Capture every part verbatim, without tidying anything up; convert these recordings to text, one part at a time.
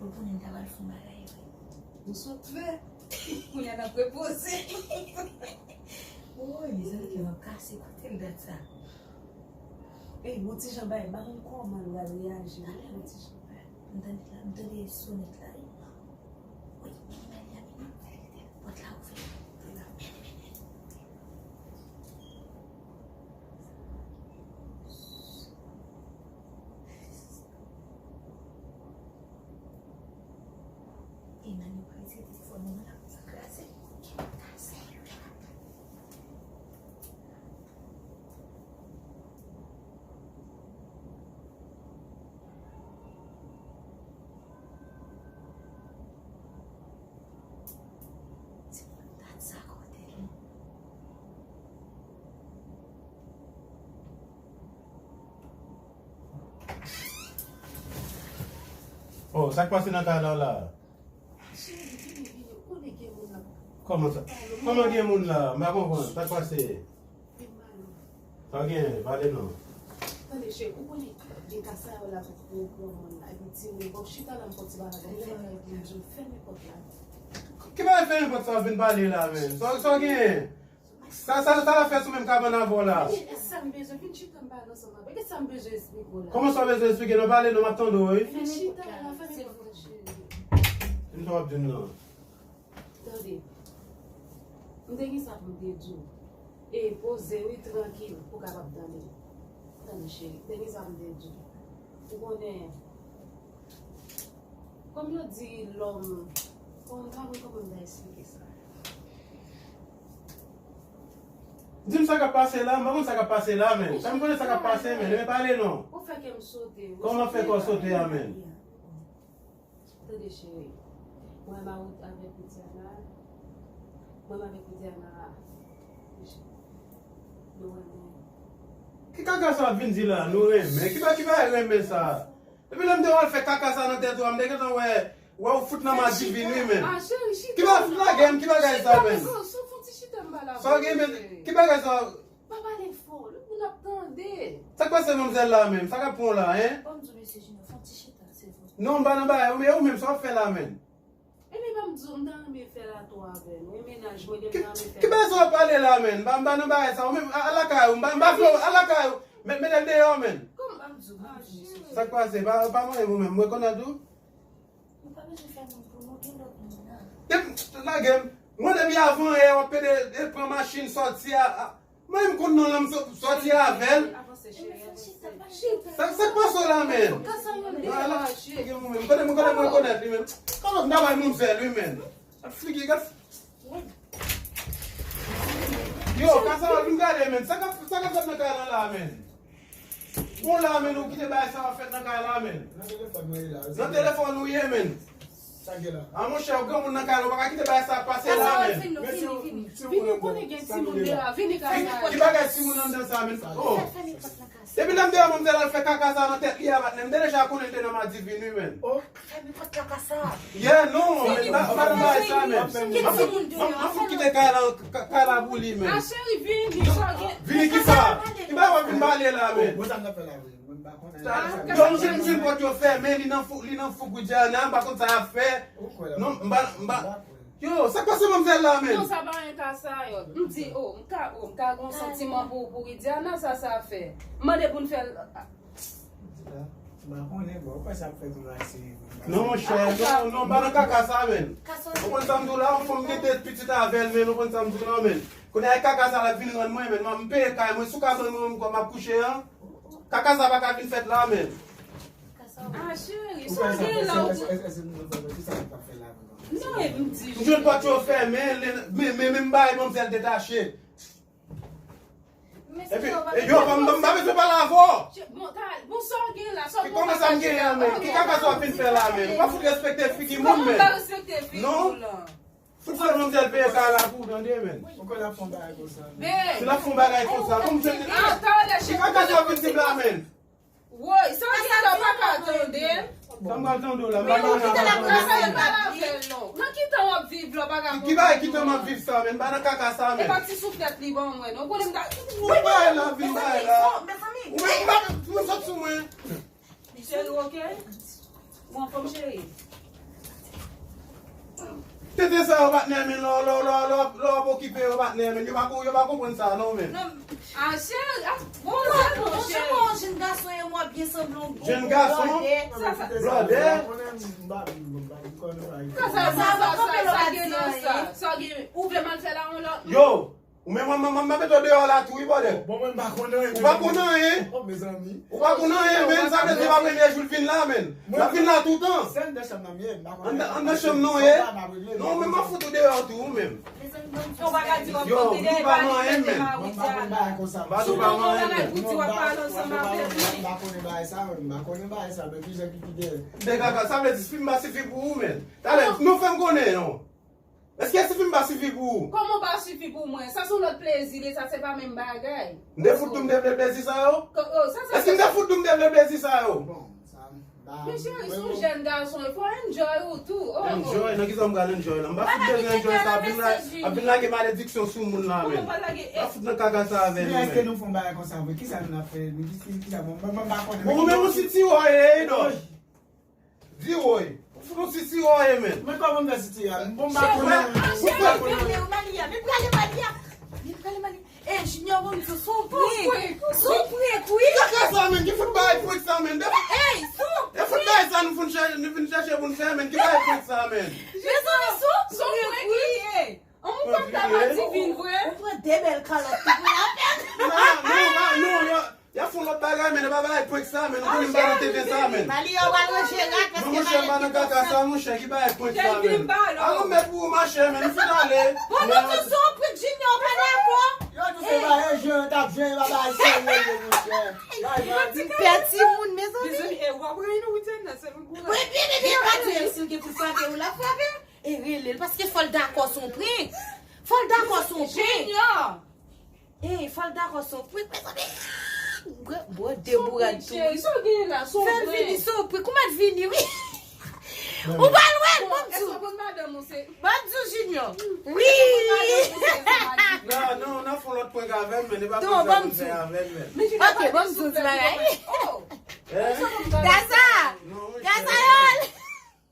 Ou konnen m ta pral fè yon bagay vre. Ou sot fè. Kounye a n ap repoze. Woy, mezanmi, kè m ap kase, koute m dat sa. Ey, bon ti jan bagay, m pa konn kòman l pral reyaji. Bon ti jan bagay. M tande la, m tande sonèt la, wi. Wi, men li pale a, men pòt la ouvè. Emmanuel pral tire telefòn mwen la pou sa kraze. Kraze. Ti moun dat sa kote l. Oh, sa k pase nan kay la la? Cheri, vini, vini. Ou konnen gen moun la. Kòman sa? Kòman gen moun la? M pa konprann. Sa k pase? Vin pale. Sa w gen? Pale non. Tande, cheri, ou konnen gen ka sa yo la pou, pou, pou moun la. Epi di, men bon, chita la, m fè ti bagay. Fèmen pòt la. Ki bagay fèmen pòt sa w vin pale la, men? Sa, sa w gen? Sa, sa, sa l ap fè sou menm kabann avè w la? E sa m bezwen, vin chita m pale ansanm avè w. E sa m bezwen esplike w la? Kòman sa w bezwen esplike? Non, pale non, m ap tande w, wi. Vin chita la, fèmen pòt la, cheri. Di m sa w ap di m nan. Tande. M te gen sa pou m te di w. E poze, wi, trankil, pou w kapab tande. Tande, cheri, m te gen sa pou m te di w. Ou konnen, kòm yo di lòm, kòm, m pa konn kòman m ta esplike sa. Di m sa k ap pase la, m pa konn sa k ap pase la, men. Sa m konnen sa k ap pase, men. Men pale non. Ou fè kè m sote, wi. Kòman fè kò w sote a, men? Tande, cheri. Mwen, m a wout avèk Widiana. Mwen, m avèk Widiana. Nou renmen. Ki kaka sa w ap vin di la? Nou renmen? Ki ba-, ki bagay renmen sa? Depi lè m te wè w al fè kaka sa nan tèt ou a, m te gentan wè, wè w fout nan madivin, wi, men. Ah, cheri, chita. Ki ba-, fout lage m, ki bagay sa, men? Fon ti chita m ba la. Sa w gen, men, ki bagay sa? Pa pale fò, lòt moun ap tande. Sa k pase manmzèl la menm? Sa k ap pran w la, en? Ban m di w, mesye Junior, fè yon ti chita, silvouplè. Non, m pa nan bagay, men ou menm, sa w ap fè la, menm? Ebyen, ban m di w, m ta renmen fè l a tou avè nou. E mennaj mwen, m ta renmen fè l. Ki bagay sa w ap pale la, menm? M pa, m pa nan bagay sa, ou menm, a, al lakay ou, m pa, m pa vle w, al lakay ou. Met, met l deyò, menm. Kòman? Ban m di w, ban m di w, mesye. Sa k pase? Pa, pa manyen ou menm, mwen konn tou. Nou pa bezwen fè moun pou nou, gen lòt moun nan. Depi, lage m. Mwen depi avan yè w ap pede, e, pran machin sòti a, a. Mwen menm konn non l, m sò-, sòti avè l. Avanse, cheri, avanse. Sa, sa k pase w la, men? Kasa yo degaje. Gen moun menm. Kote mwen, kote mwen konèt li menm. Kòman m ta bay manmzèl, wi, men. Gad figi, gad. Yo, kasa yo vin gade, men. Sa k ap, sa k ap fèt nan kay la la, men? Bon la, men, ou kite bagay sa ap fèt nan kay la, men. Nan telefòn mwen ye la. Nan telefòn ou ye, men. Sa gen la? A, monchè, ou granmoun nan kay la, ou pa ka kite bagay sa ap pase la, men. Vini, vini, vini. Vini, ou konnen gen timoun deyò a. Vini, kay la. Ki bagay timoun anndan sa, men? Oh. Depi lè m te wè manmzèl al fè kaka sa nan tèt li a, patnè, m te deja konnen l te nan madivin, wi, men. Oh. Fèmen pòt kaka sa. Yeah, non, men, m pa, m pa nan bagay sa, men. M ap, m ap, m ap fout kite kay la, ka-, kay la pou li, men. A, cheri, vini, sa gen. Vini ki sa? Ki bagay w ap vin pale la, men? Bon, sa m t ap fè la, wi. Mwen, m pa konnen. Yo, m jwenn, m jwenn pòt yo fèmen, li nan fou, li nan fou pou Diana, m pa konn sa y ap fè. Non, m pa, m pa. Yo, sa k pase manmzèl la, men? Non, sa pa yon ka sa, yo. M di, oh, m ka, oh, m ka gon santiman pou, pou Widiana, sa, sa fè. M mande pou n fè l. M pa konnen, bon, ou kwè sa ap fèt ou la, se. Non, monchè, non, non, m pa nan kaka sa, men. Ou konn sa m di w la, yon fanm gen de pitit avè l, men, ou konn sa m di w la, men. Kounye a, kaka sa l ap vin rann mwen, men. M peye kay mwen, si w ka ban mwen yon kòb m ap kouche an. Kaka sa pa ka vin fèt la, men. Ah, cheri, sa gen la ou. Non, e m di. M jwenn pòt yo fèmen, men, men, men, men m bay manmzèl detache. Epi, e yo, m pa, m pa bezwen pale avè w. Bon, sa gen la, sa gen la. Kòman sa m gen an, men? Ki kaka sa w ap vin fè la, men? Ou pa fout respekte figi moun, men. Non. Fout fè manmzèl peye kay la pou ou, tande, men. Ou konn ap fè yon bagay konsa, men. Si l ap fè yon bagay konsa, kòm se ki kaka sa w ap vin di m la, men? Woy, sa w di la, w pa ka tande. Sa m pral tande w la, m pa nan kaka sa, men. Nan ki tan w ap viv la, w pa ka konprann. Ki bagay ki tan m ap viv sa, men? M pa nan kaka sa, men. E pa ti souflèt li ban mwen, non. Ou konnen m ta. Ou pa la, vin bay la. Ou menm, ou pa, ou sot sou mwen. Cheri, ou oke? Ou anfòm, cheri? Tenten sa yo, patnè, men lè w ap okipe yo, patnè, men yo pa ko- yo pa konprann sa non, men. Non, a cheri, a bon, cheri, bon, cheri. Yon jenn gason e mwen ap gen sanblan gwo blòdè. Jenn gason? Blòdè. Sa sa sa sa sa gen nan sa? Sa gen, ou vle m al fè la yon lòt moun? Yo, ou menm mwen mwen mwen mete w deyò la tou wi, brother. Bon, mwen m pa konn anyen. Ou pa konn anyen? Oh, mezanmi. Ou pa konn anyen, men. Sa vle di se pa premye jou l vin la, men. L ap vin la toutan. Se anndan chanm nan m ye, m pa konn anyen. Anndan chanm nan w ye? Non, men m ap fout ou deyò tou, ou menm. Yo, ou pa nan anyen, men. M pa konn bagay konsa. M pa konn bagay konsa. M pa konn bagay sa, men. M pa konn bagay sa, men ki jan ki pide. De kaka, sa vle di si m pa sifi pou ou, men. Talè, nou fè m konnen, non. Èske sifi m pa sifi pou ou? Kòman w pa sifi pou mwen? Sa se yon lòt plezi li ye, sa se pa menm bagay. M te fout tou m te vle plezi sa yo? Èske m te fout tou m te vle plezi sa yo? Bon, sa, ba, men cheri, se yon jèn gason, il faut enjoy ou tou. Oh, oh. Enjoy? Nan kisa m pral enjoy la? M pa fout bezwen enjoy sa, ap vin la, ap vin lage malediksyon sou moun la, men. Pa fout nan kaka sa avè nou, men. Men èske nou fè yon bagay konsa vre? Kisa nou ap fè? Kisa, kisa, mwen, mwen, mwen pa konnen. Bon, ou menm ou si ti wè, e, e, dò. Di woy. Ou fout ou sisi woy, men. Men kòman m fè sisi a? Bon, m pa konnen. Cheri, m ap file ou Malia. Men prale Malia. Men prale Malia. Eh, Junior, bon, se son prank. Se son prank, wi. Kaka sa, men. Ki fout bagay prank sa, men? Ey, son prank. E fout bagay sa nou fout chèche, nou vin chèche pou n fè, men. Ki bagay prank sa, men? Mezanmi, son prank, wi. An, ou pa ta pa divin vre. Ou pran de bèl kalòt tou pou lapèn. Non, non, non, non. Y ap fè yon lòt bagay, men, e pa bagay prank sa, men, nou konnen m pa nan tenten sa, men. Mali yo pral ranje rat, paske monchè, m pa nan kaka sa, monchè, ki bagay prank sa, men. Alon mèt pou ou, machè, men, m fin ale. Bon, nou di se yon prank, Junior pa dakò. Yo di se bagay jwe, t ap jwe, e pa bagay serye, monchè. Pè timoun, mezanmi. Mezanmi, e w ap rayi nou, wi, Diana, se nou. Wi, byen, byen, byen, pa di si w gen pou frape, ou l ap frape. E rele l, paske fò l dakò se yon prank. Fò l dakò se yon prank. Junior! Ey, fò l dakò se yon prank, mezanmi. Bwè, bwè de bourad tou. Cheri, sa w genyen la, se yon prank. Fè l vini, se yon prank. Ou mèt vini, wi. Ou pral wè l, bon, m di w. Èske w konn madanm ou se? Bon, m di w, Junior. Wi. Non, non, n ap fè yon lòt prank avè m, men e pa prank sa pou n fè avè m, men. Ok, bon, m di w ti bagay. Kasa! Kasa, yo!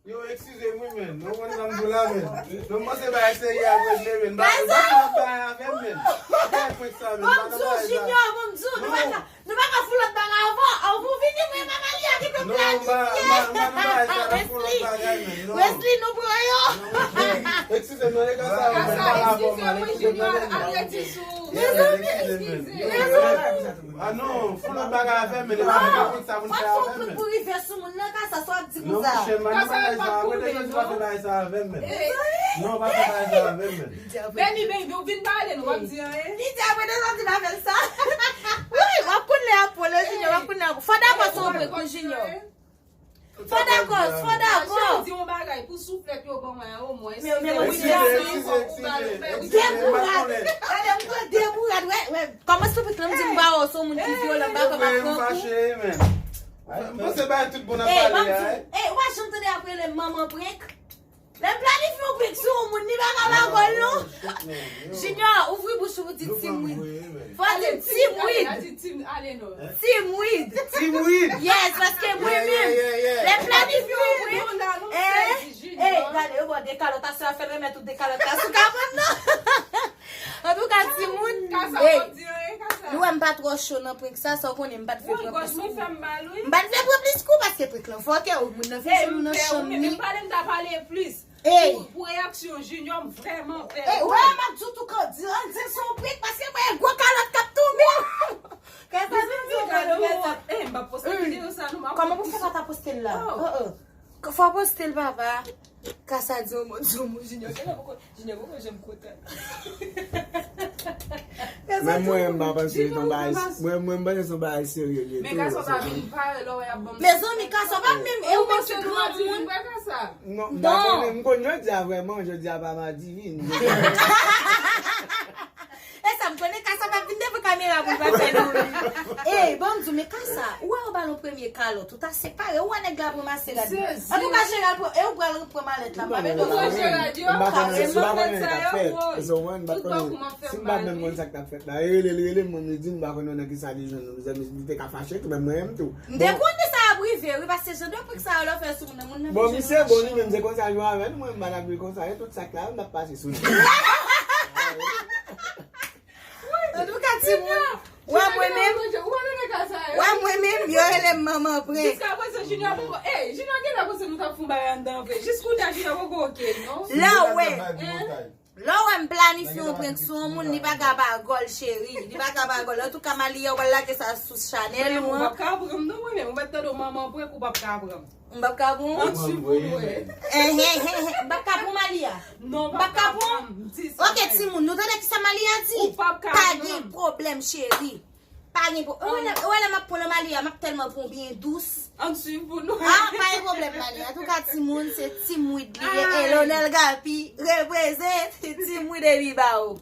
Yo, eskize m wi, men. Nou konn sa m di w la, men. Non, m panse bagay serye ap regle, men. M pa, m pa nan bagay avè m, men. Bagay prank sa, men. M pa nan bagay sa. Bonjou, Junior, bonjou. Nou pa ka, nou pa ka fout lòt bagay avan. Avan w vini, mwen, mama li a ki te planifiye. Non, m pa, m pa, m pa nan bagay sa, n ap fout lòt bagay, men. Non. Wesley, nou pran yo. Non, eskize m, nan, e kasa, mwen pale avè w, man. Eskize m wi, Junior, arete sou. Mezanmi, eskize. Mezanmi. Ah non, fout lòt bagay avè m, men. Non. Fò n fout prank pou rive sou moun nan, kasa sa w ap di konsa. Non, monchè, m pa nan bagay sa, mwen te jodi pa fè bagay sa avè m, men. Non, pa fè bagay sa avè m, men. Baby, baby, ou vin pale, nou p ap di anyen. Li di apre de sòti pa fè l sa. Wi, w ap konn lè ap pran, Junior, w ap konn lè ap pran. Fò dakò se yon prank pou Junior. Fò dakò, fò dakò. Cheri, di yon bagay pou souflèt yo ban mwen an, omwen. Men, men, eskize, eskize, eskize. Demourad. Gade, m pran demourad, wè, wè. Kòman se prank lan, m di m pa wè w se yon moun ki vyolan, m pa kwè m ap pran kou. Fache, men. M panse bagay tout bon nan pale a. Ey, ou pa janm tande y ap rele m manman prank? Lè m planifye yon prank sou yon moun, li pa ka ba gòl, non. Junior, ouvri bouch ou di Team Weed. Fò w di Team Weed. Team Weed. Team Weed. Yes, paske mwen menm, lè m planifye yon prank, eh, eh, gade, yo ba w de kalòt, aswè a fè l remèt ou de kalòt la sou kabann nan. Antouka, timoun, ey, nou wè m pa twò cho nan prank sa, sa w konnen m pa t vle pran plis kou. M pa t vle pran plis kou, paske prank lan fòkè, moun nan vin sou nou nan chanm li. Ey! Pou, pou reyaksyon Junior, m vrèman pè. Ey, wè, m ap di w tou, kan di, an di l se yon prank, paske mwen, gwo kalòt k ap tonbe. Kè sa di m di w kalòt, kè sa. Ey, m p ap poste videyo sa, non, m ap... Kòman pou fè pa ta poste l la? Oh, oh. Fò poste l, papa. Kasa di yon mo, di yon mo, Junior. Junior poko, Junior poko janm kontan. Men mwen, m pa panse se yon bagay, mwen, mwen, m panse se yon bagay serye li ye tou. Men Kasa pa vin pare lè w ap ban m. Mezanmi, Kasa pa menm, e ou menm ki gran moun. Non, m pa konnen, m konn jodi a vrèman, jodi a pa madi, wi. E sa, m konnen Kasa p ap vin devan kamera pou l pa fè nou ri. Ey, bon, m di w, men Kasa, ou wè ou ba l yon premye kalòt, ou ta separe, ou wè nèg la pran masera. Antouka, Gerald, e ou pral pran malèt la, m pa mete w la. M pa konnen, m pa konnen sa k ap fèt. Tout bò kou m ap fè m mal, wi. Si m pa menm konn sa k t ap fèt la, e rele l, rele m, mwen, m di, m pa konnen nan kisa li jwenn nou, mezanmi, li te ka fache tou, men mwen menm tou. M te konnen sa ap Rive, wi, paske jan de prank sa yo lè w fè sou moun nan, moun nan Bon, vin misye jwenn bon, li machan. Menm se konsa jwe avè l, mwen m pa nan bil konsa, e tout sa k la, m ap pase sou li. Antouka, timoun, wè mwen menm, wè mwen menm, yo rele m manman prank. Jiska prezan, Junior poko. Ey, Junior genlè panse nou t ap fè yon bagay anndan vre. Jis kounye a, Junior poko oke, non? Lè w wè, lè w wè m planifye yon prank sou yon moun, li pa ka pa gòl, cheri. Li pa ka pa gòl. Antouka, Malia, w pral lage sa sou chanèl ou Ou an. pa ka pran m, non, mwen menm. Ou mèt tande w manman prank, ou p ap ka pran m. M p ap ka pran w. An swiv pou nou wè. Eh, eh, eh, eh, m p ap ka pran Malia. Non, M p ap ka pran. M di sa. Ok, timoun, nou tande ki sa Malia di? Ou p ap ka Pa pran. Gen pwoblèm, cheri. Pa gen pwoblèm. Ou wè lè m ap pran Malia, m ap tèlman pran w byen dous. An swiv pou nou. Ah, pa gen pwoblèm, Malia. Antouka, timoun, se Team Weed li ye. E Lonel Gapi reprezent Team Weed epi ba ou.